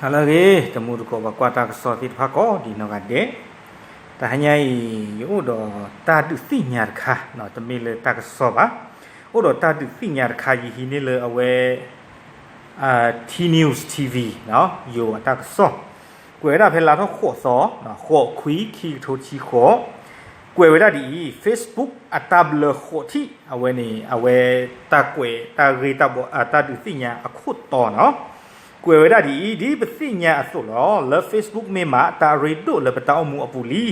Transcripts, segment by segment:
ဟါလၢအဂ့ၤ တမူတကိးပှၤကွၢ်တၢ်ကစီၣ်သ့ၣ်တဖၣ်ကိးဒံးနီၢ်ဂၤဒဲး, တဟါညါအံၤ ယအိၣ်ဒီးတၢ်ဒုးသ့ၣ်ညါတခါ, တမ့ၢ်လၢတၢ်ကစီၣ်ဘၣ်, အိၣ်ဒီးတၢ်ဒုးသ့ၣ်ညါတခါ ယဟံးန့ၢ်လၢအဝဲ T News T V ယိၤအတၢ်ကစီၣ်, ကွဲးဝဲဒၣ်ဖဲလါထီၣ်ဃိးသီ, ဃိးခွံ ခံကထိဆံဃိး, ကွဲးဝဲဒၣ်ဒ်အံၤ Facebook အတၢ်ဘျၢဃိးထံၣ် အဝဲန့ၣ် အဝဲတၢ်ကွဲးတၢ်ဂ့ၢ်တၢ်ဘီ တၢ်ဒုးသ့ၣ်ညါအခိၣ်တီနီၤ, ကွဲးဝဲဒၣ်ဒ်အံၤ ဒ်ပသ့ၣ်ညါအသိးလီၤ. လၢ Facebook မ့ၢ်မး တၢ်အရ့ဒိၣ်လၢပတၢ်အိၣ်မူအပူၤလံ,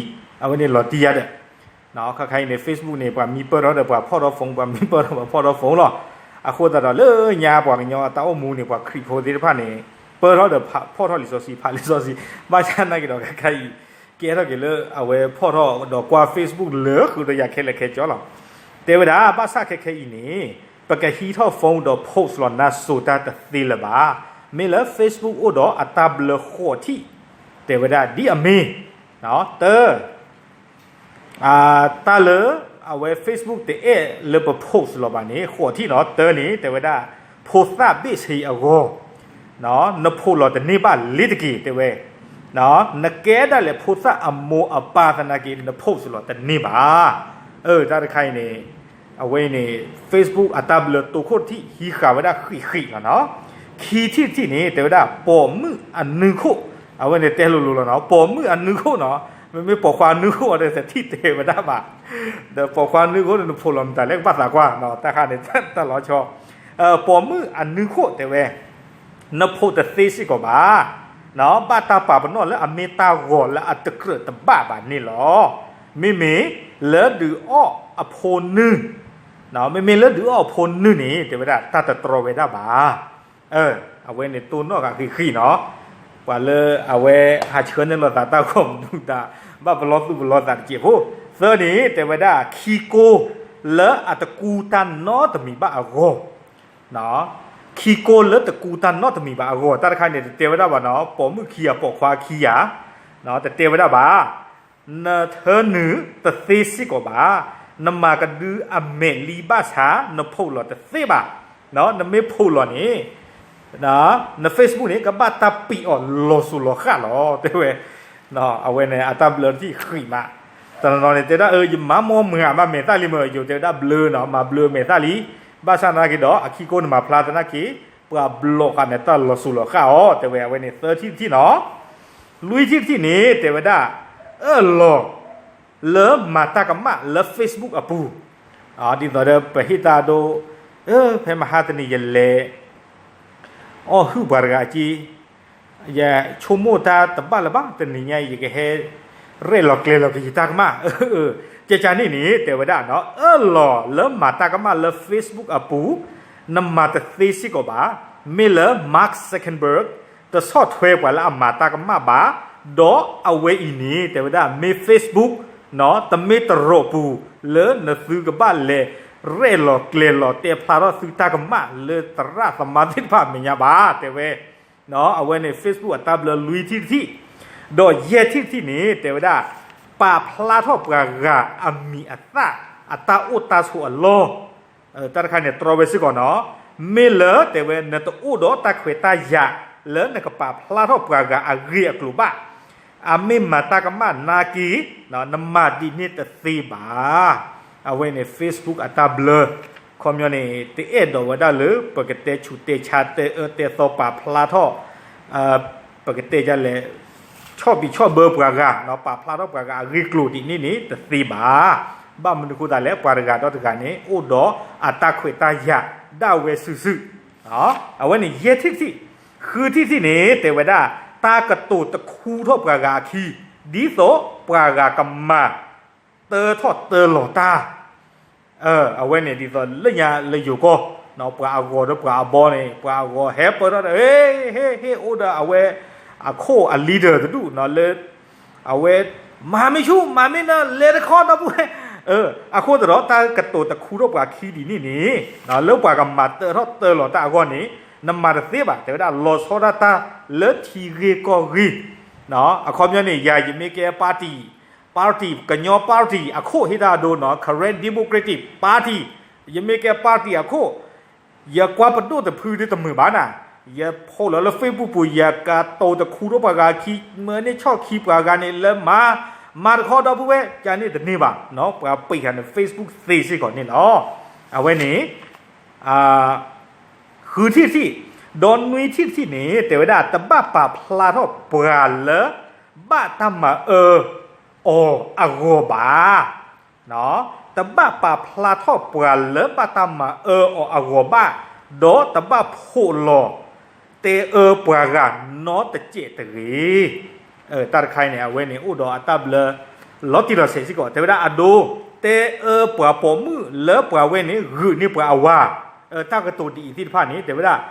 အဝဲန့ၣ်လီၤတံၢ်ယၤဒီး ခါခါအံၤန့ၣ် Facebook န့ၣ် ပှၤမံပၢၢ်ထီၣ်ဒီးပှၤဖီၣ်ထီၣ် phone, ပှၤမံပၢၢ်ထီၣ်ပှၤဖီၣ်ထီၣ် phone လီၤ. အဃိသတးဒီးလၢညါပှၤကညီအတၢ်အိၣ်မူန့ၣ် ပှၤခရံာ်ဖိသ့ၣ်တဖၣ်န့ၣ် ပၢၢ်ထီၣ်ဒီးဖးဖီၣ်ထီၣ်လံာ်စီဆှံ ဖးလံာ်စီဆှံ, ဘၣ်ဆၣ်သနာ်က့ဒီး ခါခါအံၤ ကဲထီၣ်က့ၤလၢအဝဲဖီၣ်ထီၣ်ဒီးကွၢ် Facebook လၢဃုာ်ဒီးယၤခဲလၢာ်ခဲဆ့လီၤ. တဲဝဲဒၣ် ဘၣ်ဆၣ်ခဲခဲအံၤန့ၣ် ပကဟံးထီၣ် phone ဒီး post လီၤနါစိၤတၢ်တသ့လၢၤဘၣ်. မ့ၢ်လၢ Facebook အိၣ်ဒီးအတၢ်ဘျၢဃိးထံၣ်, တဲဝဲဒၣ်ဒ်အမ့ၢ်, တၢ တၢ်လၢ အဝဲ Facebook တအဲၣ်လၢပ post လီၤဘၣ်န့ၣ် ဃိးထံၣ်နီၤ, တၢန့ၣ် တဲဝဲဒၣ် ဖိသၣ်ဘ့ၣ်ဆ့အဂီၢ် နဖိးလီၤတန့ၢ်ဘၣ်လ့ၤတက့ၤ တဲဝဲ, နကဲဒၣ်လဲာ်ဖိသၣ်အမိၢ်အပၢ်သနာ်က့ န post လီၤတန့ၢ်ဘၣ်. အၢ တၢ်တခါအံၤန့ၣ် အဝဲအံၤန့ၣ် Facebook အတၢ်ဘျၢတိခိၣ်တထံၣ် ဟံးဃာ်ဝဲဒၣ်ဃံးဃံးလီၤနီၤ. ခံထံၣ်တထံၣ်န့ၣ် တဲဝဲဒၣ် ပိာ်မုၣ်အနုၢ်ခိၣ်, အဝဲန့ၣ်တဲလိၤလိၤလီၤနီၤ, ပိာ်မုၣ်အနုၢ်ခိၣ်နီၤ, မ့မ့ၢ်ပိာ်ခွါနုၢ်ခိၣ်အီၤဒီးတထံၣ်တဲဝဲဒၣ်ဘၣ်, ဒီးပိာ်ခွါနုၢ်ခိၣ်န့ၣ် နဖိးလီၤမတၤလဲၣ် ကဘၣ်သးကွၢ်နီၤ, တၢ်ခါန့ၣ် တၢ်လီၤဆီ ပိာ်မုၣ်အနုၢ်ခိၣ်တဲဝဲ နဖိးတသ့စ့ၢ်ကီးဘၣ်, ဘၣ်တၢ်ပာ်ပနီၣ်လၢအမ့ၢ်တၢ်ဂီၤလၢအတကြၢးတဘၣ်ဘၣ်န့ၣ်လီၤ. မ့မ့ၢ်လၢဒုးအီၣ်အဖိနုၢ်, မ့မ့ၢ်လၢဒုးအီၣ်အဖိနုၢ်န့ၣ် တဲဝဲဒၣ်တၢ်တတြီဝဲဒၣ်ဘၣ်. အဝဲန့ၣ်တိၢ်နီၣ်ဃာ်ဃံးဃံးနီၤ, ပှၤလၢအဝဲဟးဆှၢန့ၢ်လိာ်သးတၢ်ဂီၤမနုၤတၢ် ဘၣ်ပလီၢ်သူၣ်ပလီၢ်သးတစဲးဖိ, သၢန့ၣ် တဲဝဲဒၣ် ခံကိလၢအတကူတၢ်နီတမံၤဘၣ်အဂီၢ် ခံကိလၢတကူတၢ်နီတမံၤဘၣ်အဂီၢ် တၢ်တခါန့ၣ် တတဲဝဲဒၣ်ဘၣ်နီၤ, ပိာ်မုၣ်ခံဂၤပိာ်ခွါခံဂၤ, တတဲဝဲဒၣ်ဘၣ်, နထၢနုာ်တသ့စ့ၢ်ကီးဘၣ်, နမၤကဒုအမဲာ်လံဘၣ်ဆၣ် နဖိးလီၤတသ့ဘၣ်, နမ့ၢ်ဖိးလီၤန့ၣ် န Facebook န့ၣ် ကဘၣ်တၢ်ပံာ်အီၤလီၤစိၤလီၤဃၣ်လီၤ တဲဝဲ အဝဲန့ၣ် အတၢ်ဘျၢတထံၣ်ဃံးမး, တနီၤနီၤန့ၣ် တဲဒၣ် အၢ ယမၤမီၢ်မုာ်မး မဲာ်သၣ်လံမ့ၢ် ယိၤတဲဝဲဒၣ်ဘျၢနီၤ မၤဘျၢမဲာ်သၣ်လံ, ဘၣ်ဆၣ်သနာ်က့ဒီး အခံကိန့ၣ်မၤဖျါသနာ်က့ ပှၤဘျီးဃာ်နတၢ်လီၤစိၤလီၤဃၣ်အီၤ တဲဝဲ အဝဲန့ၣ် သၢထံၣ်တထံၣ်နီၤ, လွံၢ်ထံၣ်တထံၣ်န့ၣ် တဲဝဲဒၣ် အၢၣ်လီၤ လၢမၤတၢ်ကမၣ်လၢ Facebook အပူၤ, ဒ်သိးဒီးပဟ့ၣ်တၢ်ဒိ, ဖဲမဟါတနံၤယလဲၤ အီၣ်ဟုၣ်ပှၤတဂၤအက့ ယဆိကမိၣ်တၢ်တဘၣ်လၢၤဘၣ် တနံၤညါအံၤ ယကဟဲ ရဲၣ်လီၤကျဲၤလီၤက့ၤယတၢ်ကမၣ်, ကကန့ၣ်န့ၣ် တဲဝဲဒၣ်နီၤ အၢၣ်လီၤလၢမၤတၢ်ကမၣ်လၢ Facebook အပူၤ, နမၤတသ့စ့ၢ်ကီးဘၣ်, မ့ၢ်လၢ Mark Zuckerberg တဆီၣ်ထွဲပှၤလၢအမၤတၢ်ကမၣ်ဘၣ်, ဒီးအဝဲအံၤန့ၣ် တဲဝဲဒၣ် မ့ၢ် Facebook နီၤ တမ့ၢ်တရိးပူၤ လၢနသုကဘၣ်လဲၤ ရဲၣ်လီၤကျဲၤလီၤတဲဖျါထီၣ်သုတၢ်ကမၣ်လၢသရၣ်သမါသ့ၣ်တဖၣ်အမဲာ်ညါဘၣ် တဲဝဲ အဝဲန့ၣ် Facebook အတၢ်ဘျၢလွံၢ်ထံၣ်တထံၣ်, ဒီးယဲၢ်ထံၣ်တထံၣ်န့ၣ် တဲဝဲဒၣ် ပာ်ဖျါထီၣ်ပှၤဂၤအမံၤအသၣ် အတၢ်အိၣ်တၢ်ဆိးအလီၢ်, တၢ်တခါန့ၣ် တြီဝဲစ့ၢ်ကီးနီၤ, မ့ၢ်လၢတဲဝဲ နတအိၣ်ဒီးတၢ်ခွဲးတၢ်ယာ် လၢနကပာ်ဖျါထီၣ်ပှၤဂၤအဂ့ၢ်အကျိၤဘၣ်, အမ့ၢ်မၤတၢ်ကမၣ်နာ်က့ နမၤဒ်န့ၣ်တသ့ဘၣ်. အဝဲန့ၣ် Facebook အတၢ်ဘျၢ ခီပညီန့ၣ် တအဲၣ်ဒိးဝဲဒၣ်လၢ ပကတဲဆူးတဲဆါ တဲအၢတဲသီ ပာ်ဖျါထီၣ် ပကတဲဒ်လဲၣ် ဆီၣ်ဘံးဆီၣ်ဘၢပှၤဂၤ ပာ်ဖျါထီၣ်ပှၤဂၤအဂ့ၢ်ကျိၤဒ်န့ၣ်န့ၣ် တသ့ဘၣ်. ဘၣ်မနုၤအဃိသတးလဲၣ် ပှၤတဂၤဒီးတဂၤန့ၣ် အိၣ်ဒီးအတၢ်ခွဲးတၢ်ယာ်ဒၣ်ဝဲစုာ်စုာ်, အဝဲန့ၣ်ယဲၢ်ထံၣ်တထံၣ်, ဃုထံၣ်တထံၣ်န့ၣ် တဲဝဲဒၣ် တၢ်ကတိၤတခူထီၣ်ပှၤဂၤအခံ ဒ်သိးပှၤဂၤကမၤတၢထီၣ်တၢလီၤတၢ် အဝဲန့ၣ်ဒ်သိးလၢညါလၢယိၤကီၢ် ပှၤအဂီၤဒီးပှၤအဘီန့ၣ် ပှၤအဂီၤဟဲပၢၢ်ထီၣ်ဒီး ဟ့ ဟ့ ဟ့ အိၣ်ဒီးအဝဲ အခိၣ်အ leader တဒူၣ်လၢ အဝဲ မၤမ့ၢ်ဆူၣ် မၤမ့ၢ်နၢ လဲၤတခီဒီပုၢ်ဝဲၢ်, အဃိသတးဒီး တၢ်ကတိၤတခူထီၣ်ပှၤခံဒ်န့ၣ်န့ၣ် လၢပှၤကမၤတၢထီၣ်တၢလီၤတၢ်အဂီၢ်န့ၣ် နမၤတသ့ဘၣ် တဲဝဲဒၣ်လီၤဆီဒၣ်တၢ်လၢထံဂ့ၢ်ကီၢ်ဂ့ၢ်, အခီပညီန့ၣ် ယၤယမ့ၢ်ကဲ party party ကညီ party အခိၣ်ဟ့ၣ်တၢ်အဒိနီၤ Karen Democratic Party ယမ့ၢ်ကဲ party အခိၣ် ယကွၢ်ပဒိၣ်တဖုဒ်တမုာ်ဘၣ်နၤ ယဖိးလီၤလၢ Facebook ပူၤ ယကတိၤတခူထီၣ်ပှၤဂၤခံ မၢန့ၢ်ဆီၣ်ခံပှၤဂၤန့ၣ်လၢမၤ မၤတခီဒီပုၢ်ဝဲၢ် ကန့ၣ်တန့ၢ်ဘၣ်နီၤ ပှၤပံာ်ဃာ်န့ၣ် Facebook သ့စ့ၢ်ကီးန့ၣ်လီၤ. အဝဲန့ၣ် ဃုထံၣ်တထံၣ်, ဒီးနွံထံၣ်တထံၣ်န့ၣ် တဲဝဲဒၣ် တဘၣ်ပာ်ဖျါထီၣ်ပှၤလၢ ဘၣ်တၢ်မၤအၢအီၤအဂီၢ်ဘၣ် တဘၣ်ပာ်ဖျါထီၣ်ပှၤလၢဘၣ်တၢ်မၤအၢအီၤအဂီၢ်ဘၣ်, ဒီးတဘၣ်ဖိးလီၤ တဲအၢပှၤဂၤနီတစဲးတဂ့ၤ. တၢ်တခါအံၤန့ၣ် အဝဲန့ၣ်အိၣ်ဒီးအတၢ်ဘျၢ လီၤတံၢ်လီၤဆဲးစ့ၢ်ကီး တဲဝဲဒၣ်အဒိ, တဲအၢပှၤပိာ်မုၣ်လၢပှၤဝဲန့ၣ် ဂုာ်န့ၢ်ပှၤအဝၤ, တၢ်ကတိၤဒ်အံၤသ့ၣ်တဖၣ်န့ၣ် တဲဝဲဒၣ်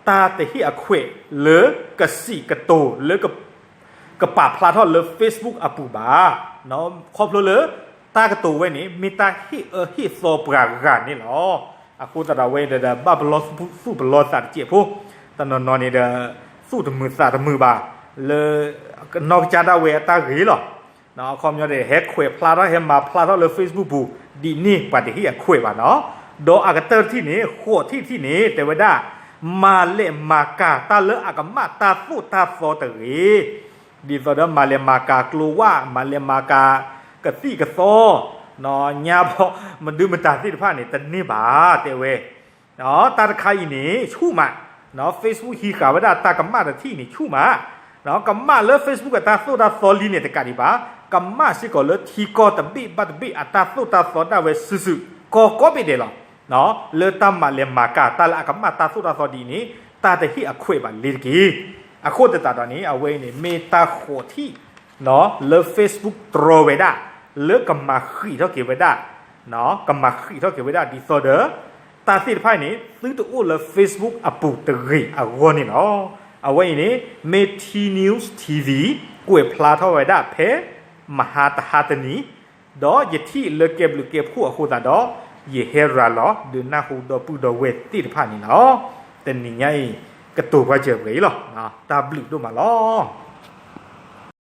တၢ်တဟ့ၣ်အခွဲးလၢကစံးကတိၤလၢ ကပာ်ဖျါထီၣ်လၢ Facebook အပူၤဘၣ်. ခီဖျိလၢ တၢ်ကတိၤဝဲန့ၣ် မ့ၢ်တၢ်ဟ့ၣ်အၢဟ့ၣ်သီပှၤဂၤန့ၣ်လီၤ. အဃိသတးဒီးဝဲဒီး ဘၣ်ပလီၢ်သူၣ်ပလီၢ်သးတစဲးဖိ, တနီၤနီၤန့ၣ်ဒီး သူၣ်တမုာ်သးတမုာ်ဘၣ် လၢ နီၢ်ကစၢ်ဒၣ်ဝဲအတၢ်ဂ့ၤလီၤ. အခီပညီန့ၣ် ဟဲခွဲးဖျါထီၣ် ဟဲမၤဖျါထီၣ်လၢ Facebook ပူၤ ဒ်န့ၣ်ပှၤတဟ့ၣ်အခွဲးဘၣ်နီၤ. ဒီးအကတၢၢ်တထံၣ်န့ၣ် ဃိးထံၣ်တထံၣ်န့ၣ် တဲဝဲဒၣ် မၤလဲၤမၤကၤတၢ်လၢအကမၣ်တၢ်သိၣ်တၢ်သီတဂ့ၤ. ဒ်သိးဒီးမၤလဲၤမၤကၤကျိဝၣ် မၤလဲၤမၤကၤကသံၣ်ကသီ ညါဘီ မဒုမတၤသ့ၣ်တဖၣ်န့ၣ် တန့ၢ်ဘၣ် တဲဝဲ တၢ်တခါအံၤန့ၣ် ဆူၣ်မး, Facebook ဟံးဃာ်ဝဲဒၣ်တၢ်ကမၣ်တထံၣ်န့ၣ် ဆူၣ်မး, ကမၣ်လၢ Facebook အတၢ်သိၣ်တၢ်သီလံန့ၣ် တကးဒံးဘၣ်, ကမၣ်စ့ၢ်ကီးလၢထံကီၢ်တဘ့ၣ်ဘၣ်တဘ့ၣ် အတၢ်သိၣ်တၢ်သီဒၣ်ဝဲစုာ်စုာ် ကီကီဘ့ၣ်ဒဲးလီၤ. လၢတၢ်မၤလဲၤမၤကၤ တၢ်လၢအကမၣ်တၢ်သိၣ်တၢ်သီဒ်အံၤန့ၣ် တၢ်တဟ့ၣ်အခွဲးဘၣ်လ့ၤတက့ၢ်. အဃိသတးဒီးန့ၣ် အဝဲအံၤန့ၣ် မ့ၢ်တၢ်ဃိးထံၣ် လၢ Facebook တြီဝဲဒၣ် လၢကမၤဃံးထီၣ်က့ၤဝဲဒၣ်, ကမၤဃံးထီၣ်က့ၤဝဲဒၣ်ဒ်သိးဒီး တၢ်သ့ၣ်တဖၣ်အံၤန့ၣ် သုတအိၣ်လၢ Facebook အပူၤတဂ့ၤအဂီၢ်န့ၣ်လီၤ. အဝဲအံၤန့ၣ် မ့ၢ် T News TV ကွဲးဖျါထီၣ်ဝဲဒၣ်ဖဲ မဟါတဟါတနံၤ, ဒီးယထံၣ်လၢကဲဘျုးကဲဖှိၣ်အဃိသတးဒီး ယဟဲရၤလီၤဒုးနၢ်ဟူဒီပုၢ်ဒီဝဲၢ်သ့ၣ်တဖၣ်န့ၣ်လီၤ. တနံၤညါအံၤ ကတိၤပှၤစၢၤပှဲၤအံၤလီၤ. တၢ်ဘျုးဒိၣ်မးလီၤ.